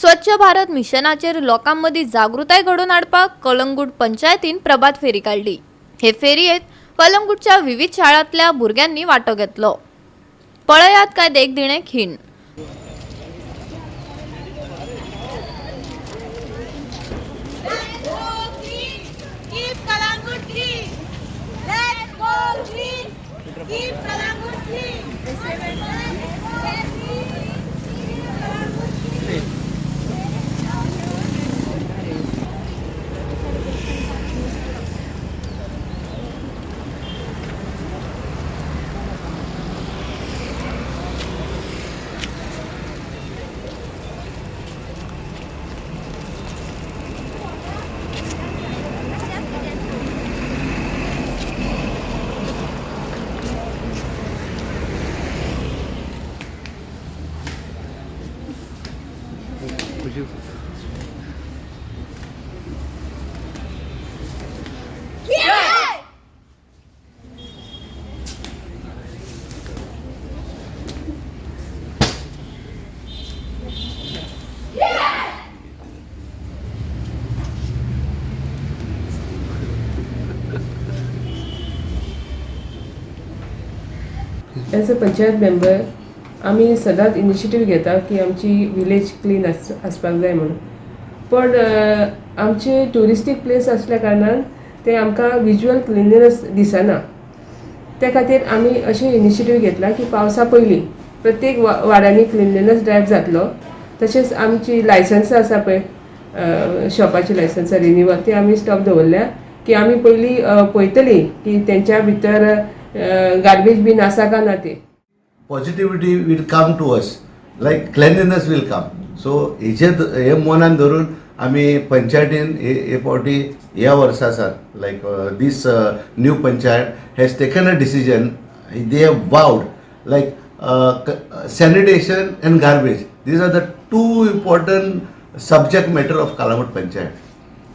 स्वच्छ भारत मिशनाचेर लोकां मदीं जागृताय घडोवन हाडपाक कलंगूट पंचायतीन प्रभात फेरी काडली. हे फेरयेंत कलंगूटच्या विविध शाळांतल्या भुरग्यांनी वांटो घेतलो. पळयात काय देखदिणे खीण. Let's go green, keep Calangute clean. Let's go green, keep Calangute clean. Let's go green, keep Calangute clean. As a panchayat member आमी सदांच इनिशिएटीव घेता की आमची विलेज क्लीन आसपाक जाय म्हणून. पण आमचे ट्युरिस्टीक प्लेस आसल्या कारणान ते आमकां विज्युअल क्लिनलीनस दिसना. त्या खातीर आमी अशें इनिशिएटीव घेतला की पावसा पयलीं प्रत्येक वाड्यांनी क्लिनलीनस ड्रायव जातलो. तशेंच आमची लायसन्सां आसा पळय, शॉपाची लायसन्सां रिन्युअल, ती आमी स्टॉप दवरल्या की आमी पयलीं पळयतली की तेंच्या भितर गार्बेज बीन आसा काय ना ते. Positivity will come to us, like cleanliness will come. So हेचे हे मनान धरून आमी पंचायतीन हे फावटी ह्या वर्सा सावन, like this new panchayat has taken a decision, they have vowed like sanitation and garbage, these are the two important subject matter of Calangute panchayat,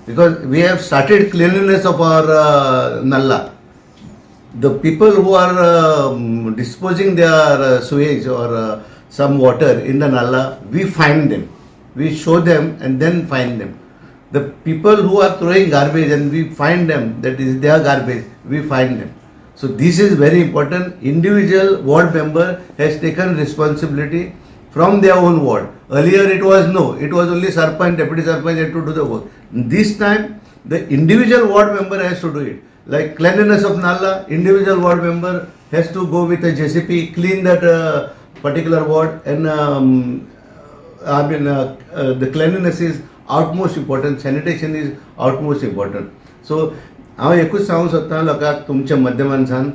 because we have started cleanliness of our nallah. The people who are disposing their sewage or some water in the nala, we find them, we show them and then find them. The people who are throwing garbage and we find them, that is their garbage, we find them. So this is very important. Individual ward member has taken responsibility from their own ward. Earlier it was no, it was only sarpanch, deputy sarpanch had to do the work. This time the individual ward member has to do it. Like cleanliness of nala, individual ward member has to go with a JCP, clean that particular ward, and I mean the cleanliness is utmost important, sanitation is utmost important. So हांव एकूच सांगूंक सोदता लोकांक तुमच्या माध्यमांतल्यान,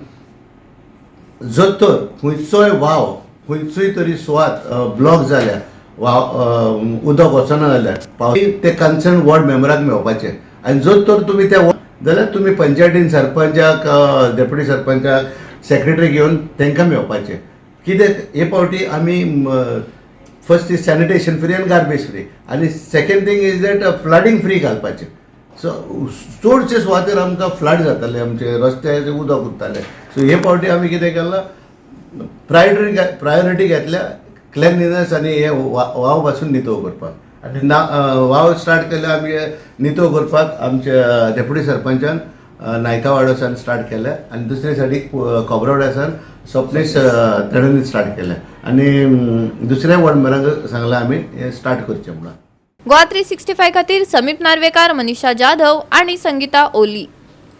जर तर खंयचोय वाव खंयचोय तरी सुवात ब्लॉक जाल्या वा उदक वचना जाल्यार पावस, ते कन्सर्न वॉर्ड मेंबराक मेळपाचें. आनी जर तर तुमी त्या जाल्यार तुमी पंचायतीन सरपंचाक, डेप्युटी सरपंचाक, सेक्रेटरी घेवन तांकां मेळपाचें. कित्याक हे फावटी आमी first is sanitation free आनी गार्बेज फ्री, आनी second thing is that flooding free घालपाचें. सो चडशे सुवातेर आमकां फ्लड जाताले, आमचे रस्त्याचेर उदक उरतालें. सो हे फावटी आमी कितें केलां, प्रायोरिटी घेतल्या क्लिनलीनस आनी हे वाव पासून नितळ करपाक. आनी ना वाव स्टार्ट केल्या आमी नितळ करपाक आमच्या डेप्युटी सरपंचान नायकावाडो सावन स्टार्ट केल्या आनी दुसरे सायडीक खोबरावड्या सावन स्वप्नेश तेणेन स्टार्ट केल्या आनी दुसऱ्या वॉर्ड मेंबरांक सांगलां आमी हें स्टार्ट करचें म्हणून. गोवा 365 खातीर समीप नार्वेकार, मनीषा जाधव आणि संगीता ओली.